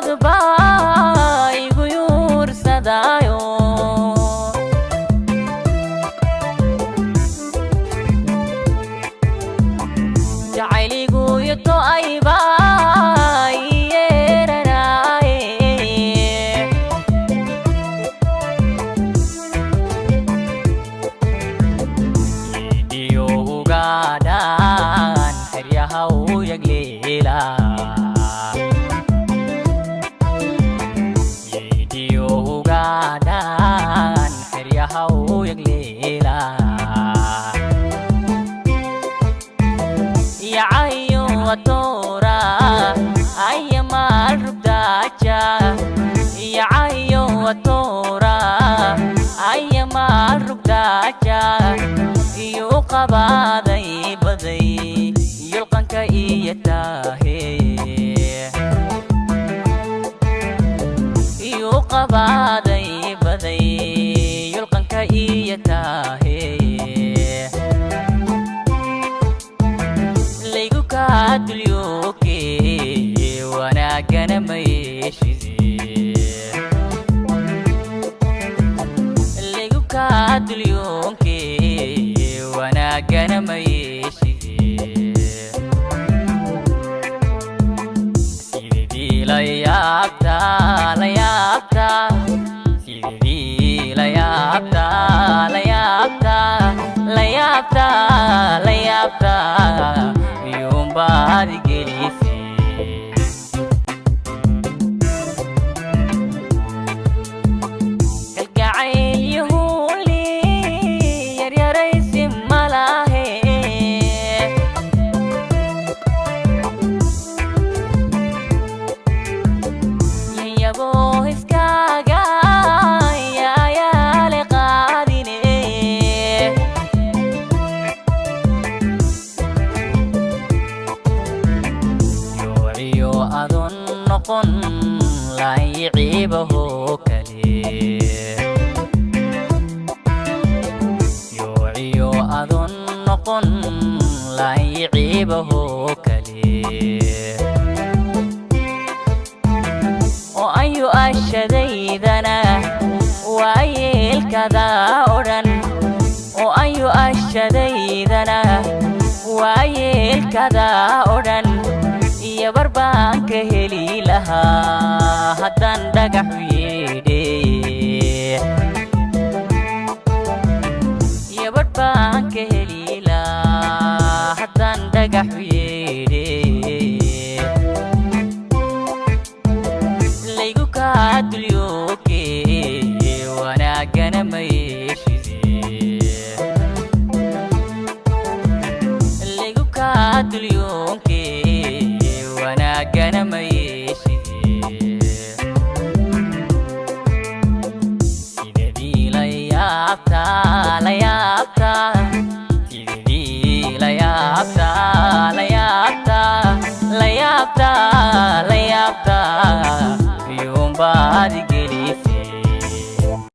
Qaarkood baa igu yuursadaayo. Jacayligu yato aybaa yeeranaaye. Yeedhiyo ugaadhaan xeryaha u yagleela. Yeedhiyo ugaadhaan xeryaha u yagleela. Yacayo atora ayamal rugdaja. Yacayo atora ayamal rugdaja. Iyo qabaaday baday yulqanka iyo taahe. Iyo qabaaday baday yulqanka iyo taahe. Laygu kaa dulyooke wanaagana ma yeeshide. Laygu kaa dulyoonke wanaagana ma yeeshide. Sidii la yaabtaa la yaabtaa. Sidii la yaabtaa la yaabtaa la yaabtaa la yaabtaa iyuunbaad gelisay. Kalgacayl yahuuli yaryaraysi malahe. Yayabo iskaaga yaayaale qaadine. Yoociyo adoon noqon laayiciibahoo kale. Yoociyo adoon noqon laayiciibahoo kale. Oo ayu ashadaydana waa yeelkada odhan. Oo ayu ashadaydana waa yeelkada odhan. Iyo barbaan ka heli lahaa haddaan dhagaxu yeedhe. Iyo barbaan ka heli lahaa haddaan dhagaxu yeedhe. Laygu kaa dulyooke wanaagana ma yeeshide. Laygu kaa dulyoonke wanaagana ma yeeshide. Sidedii la yaabtaa la yaabtaa. Sidedii la yaabtaa la yaabtaa la yaabtaa la yaabtaa iyuunbaad